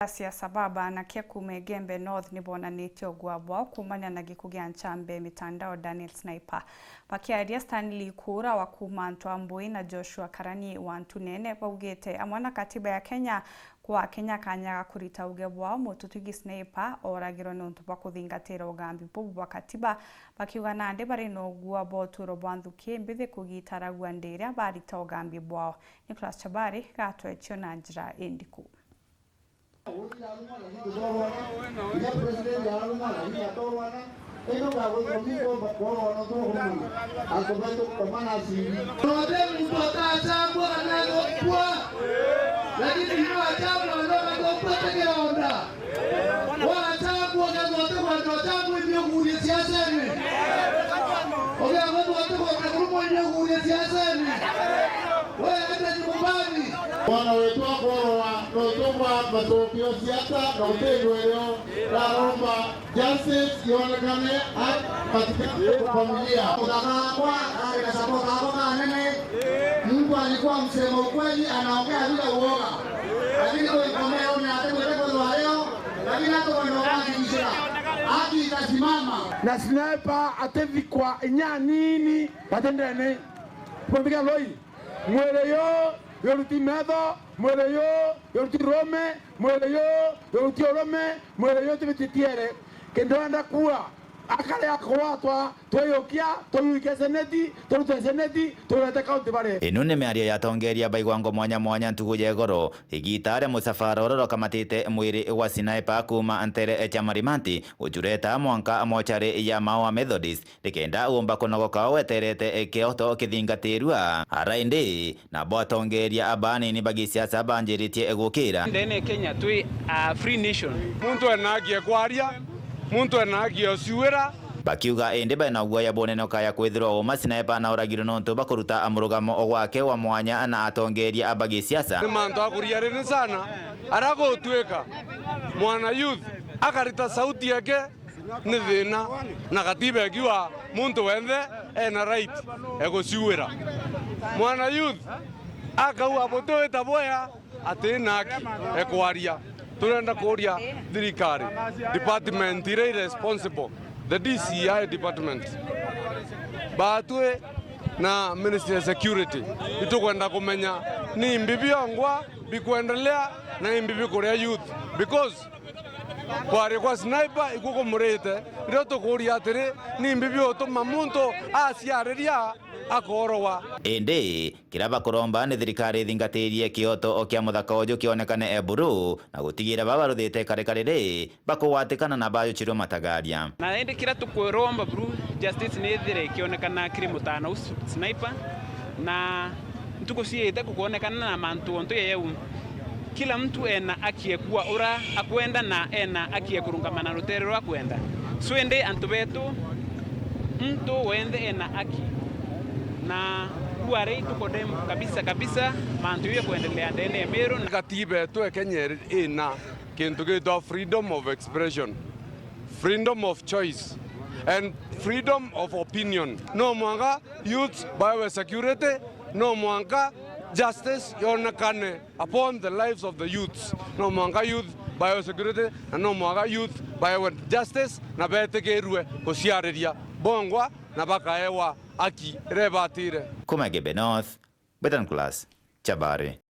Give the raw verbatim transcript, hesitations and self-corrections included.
Gracia Sababa na kia kuuma Igembe North ni bonanitie ugua bwao kuumania na giku gia nchambe mitandao Daniel Sniper. Bakiaria, Stanley Kuura wa kuuma Ntwambui na Joshua Karani wa Ntunene baugite amwe na katiba ya Kenya, kwa Akenya kanya ga kurita uge bwao, mututugi Sniper ooragirwe niuntu bwa kuthingatira ugambi bubu bwa katiba, bakiuga nandi bari na ugua bwa uturo bwa nthuki mbithi kugitaragua ndi iria barita ugambi bwao. Nicholas Chabari gatwetio na njira indiku. Inya president ararumana, inya atorwana, ino gagwikwa mingo bakworwa na tukumana. Antu betu komana asiri. Nonde muntu atachagua kana athopua. Lakini no achagua no athopua tegeronda. Wachagua kana utekwenda uchagua ibio kuria siasene. Ugia muntu utekwenda kurumwa ibio kuria siasene. Wewe hata ni mubani. Mwana wetu akorwa no tugwa matokeo siata na utendwa rio. Ndaromba justice yonekane at katika familia. Muthaka wakwa ari na support akwa kanene. Mtu alikuwa msema ukweli, anaongea bila uoga. Lakini kwa ikomeo ni ate kwa kwa leo, lakini hata kwa ndio haki itasimama. Na Sniper atevikwa inya nini batendene. Kumpiga loi. Mwiri uyu yuruti metho, mwiri uyu yuruti rume, mwiri uyu yuruti urume, mwiri uyu tibititiere. Kindu enda kuwa, akare akwa twa, twiyukia, tuyuike seneti, turute seneti, turete kaunti bare. Ino ni miario ya atongeria baigwango mwanya mwanya ntugu ya igoro, igita ria musafara uria urakamatite mwiri wa Sniper kuuma ntere cia Marimanti, gucureta mwanka mochari ya Maua Methodist, nikenda uumba kunogoka weterete kioto kithingatirua. Ara indi, nabo atongeria abanini ba gisiasa banjiritie gukira. Ndene Kenya twi a free nation. Muntu ena haki ya kwaria, muntu ena haki ya uciwira. Bakiuga indi bena guoya bunene ukaya kwithirwa uma Sniper na uragirwe nontu bakuruta murugamo gwake wa mwanya na atongeria ba gisiasa. Ni mantu akuria rini sana, ara gutuika mwana youth akarita sauti yake ni thina, na katiba ikiuga muntu wenthe ena right ya guciwira. Mwana youth akauga buti wita bwea ati na haki ya kwaria. Turenda kuria thirikari, department iria i responsible, the D C I department, batwi na Ministry ya Security, itukwenda kumenya ni imbi biongwa bikwendelea na imbi bikuria youth, because kwaria kwa Sniper ikukumurite, ndio tukuria atiri, ni imbi biutuma muntu aciariria akoorwa. Indi kiria bakuromba ni thirikari ithingatirie kioto o kia muthaka uju kionekane e buru, na gutigira baba baruthite karikari ri bakugwatikana na bajuchirwe matagaria. Na indi kiria tukwiromba buru justice ni ithire ikionekana kiri mutana u Sniper, na ntuku ciite kukwonekana na mantu ontu yeyeu. Kila mtu ena haki ya kuwa ura akwenda na ena haki ya kurungama na rutere rwa akwenda. So indi antu betu, muntu wenthe ena haki. Na kuwa ri tukondemu kabisa kabisa mantu ya kuendelea ndene ya Meru. Katiba yetu ya Kenya ina kintu gitwa freedom of expression, freedom of choice, and freedom of opinion. No mwanka youth baewe security, no mwanka justice yonekane upon the lives of the youths. No mwanka youth baewe security, na no mwanka youth baewe justice, na betikirwe guciariria bongwa, na bakaewa haki iria ibatire. Kuma Igembe North, Betan Class, Chabari.